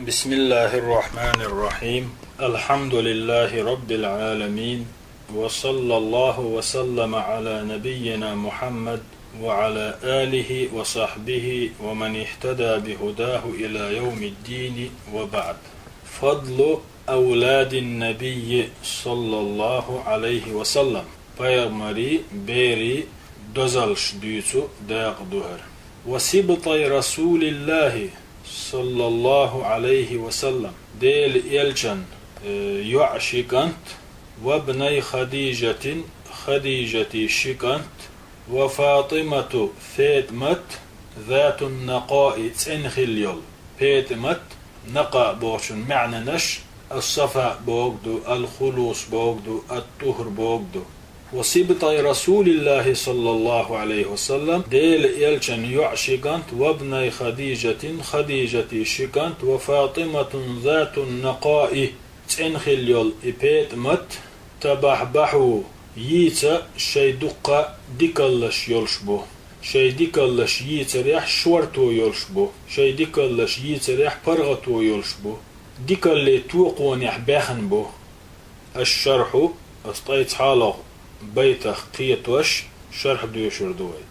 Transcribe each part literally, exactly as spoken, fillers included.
بسم الله الرحمن الرحيم. الحمد لله رب العالمين. وصلى الله وسلم على نبينا محمد وعلى آله وصحبه ومن اهتدى بهداه إلى يوم الدين، وبعد. فضل أولاد النبي صلى الله عليه وسلم. Пайхамара берий дозаллаш дуьйцу дакъа ду хӀара. وسبطي رسول الله صلى الله عليه وسلم. Делан элчан, э, йоӀ ши кӀант, وابني خديجة, Хадижата ши кӀант, وفاطمة, ПетӀамат, ذات النقاء, цӀена хилла йола. ПетӀамат, накъаъ бохучун маьӀнаш, الصفاء бохург ду, الخلوص бохург ду, الطهر бохург ду. وسبطي رسول الله صلى الله عليه وسلم, Делан элчан йоӀ ши кӀант, وابني خديجة, Хадижата ши кӀант, وفاطمة ذات النقاء, цӀена хилла йола и ПетӀамат, تبحبحوا, йийца шоай дуккха дикаллаш йолуш бу. Шоай дикаллаш йийцарехь шорто йолуш бу. Шоай дикаллаш йийцарехь паргӀато йолуш бу. Дикалле токхонехь баьхна бу. الشرح, оцу ткъе цхьалгӀа байтах кхетош, шархь доьшур ду вай.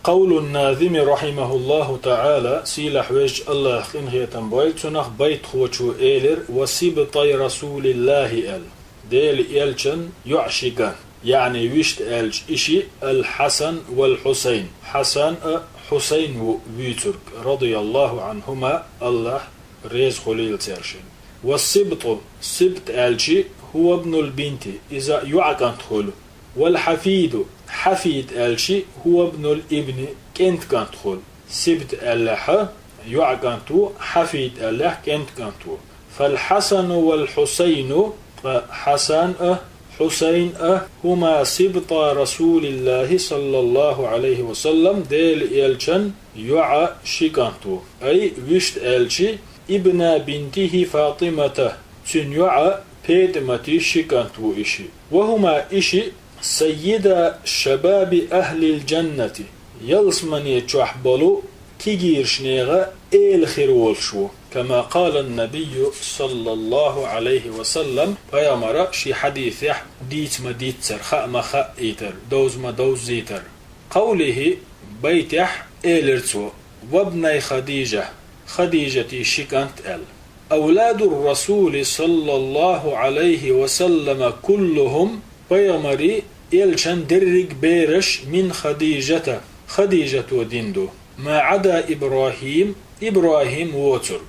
قول الناظم رحمه الله تعالى, сийлахь везачу АллахӀа къинхетам бойла цунах, байтхочо элира: وسبطي رسول الله аьлла. Делан элчан йоӀ ши кӀант, яъни вуьшта аьлча и шиъ, الحسن والحسين, Хьасан а, Хьусайн ву вуьйцург, رضي الله عنهما, АллахӀ реза хуьлийла цаьршинна. والسبط, сибт аьлча, هو ابن البنت, иза йоӀ кӀант хуьлу. والحفيد, хьафид аьлча, هو ابن الابن, кӀентан кӀант хуьлу. Сибт аьллехь йоӀ кӀант ву, хьафид аьллехь кӀентан кӀант ву. فالحسن والحسين, ткъа Хьасан а, Хьусайн а, هما سبطا رسول الله صلى الله عليه وسلم, Делан элчан йоӀа ши кӀант ву. Ай, вуьшта аьлча, ابنا بنته فاطمة, цуьнан йоӀа ПетӀамата ши кӀант ву и шиъ. وهما, и шиъ, سيدا شباب أهل الجنة, ялсамане чохь болу кегийрачу нехан эла хир волуш ву. كما قال النبي صلى الله عليه وسلم, пайхамара шен хьадисехь дийца ма-дийццара, хаа ма-хаийтара, довза ма-довззийтара. قوله, байтехь элира цо: وابني خديجة, Хадижата ши кӀант аьлла. أولاد الرسول صلى الله عليه وسلم كلهم, пайхамара, элчан дерриг бераш, من خديجة, Хадижато дина ду, ما عدا إبراهيم, ИбрахӀим воцург.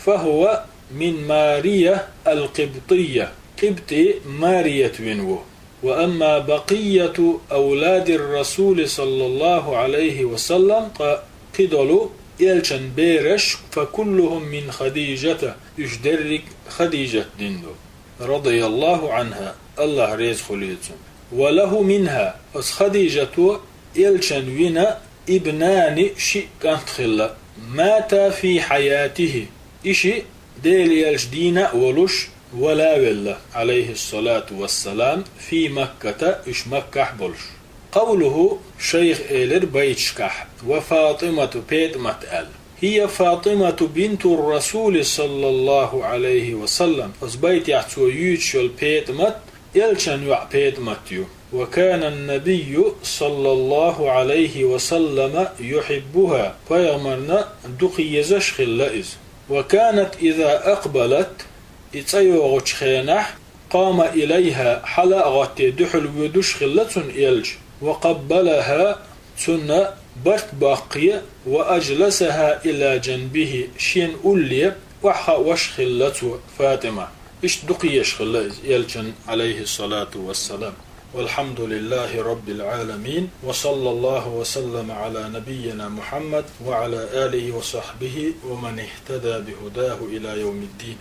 فهو من مارية القبطية, къибтӀи Марият вина ву. وأما بقية أولاد الرسول صلى الله عليه وسلم, ткъа кхидолу элчан бераш, فكلهم من خديجة, уьш дерриг Хадижата дина ду, رضي الله عنها, АллахӀ реза хуьлийла цунна. وله منها, оцу Хадижато элчан вина, ابنان, шиъ кӀант хилла, ماتا في حياته, и шиъ Делан элча дийна а волуш, вала а велла, عليه الصلاة والسلام, في مكة, уьш Маккахь болуш. قوله, шайх элира байташкахь: وفاطمة, ПетӀамат аьлла. هي فاطمة بنت الرسول صلى الله عليه وسلم, оцу байтехь цо юьйцуш йолу ПетӀамат, элчан йоӀ ПетӀамат ю. وكان النبي صلى الله عليه وسلم يحبها, пайхамарна дукха езаш хилла иза. وكانت إذا أقبلت, и цӀа йогӀучу хенахь, قام إليها, хьала а гӀоттий дуьхьал воьдуш хилла цунна элча, وقبلها, цунна барт баккхий, وأجلسها إلى جنبه, шена улле охьахаош хилла цо, ФатӀима. Иштта дукха езаш хилла иза элчан, عليه الصلاة والسلام. والحمد لله رب العالمين، وصلى الله وسلم على نبينا محمد وعلى آله وصحبه ومن اهتدى بهداه إلى يوم الدين.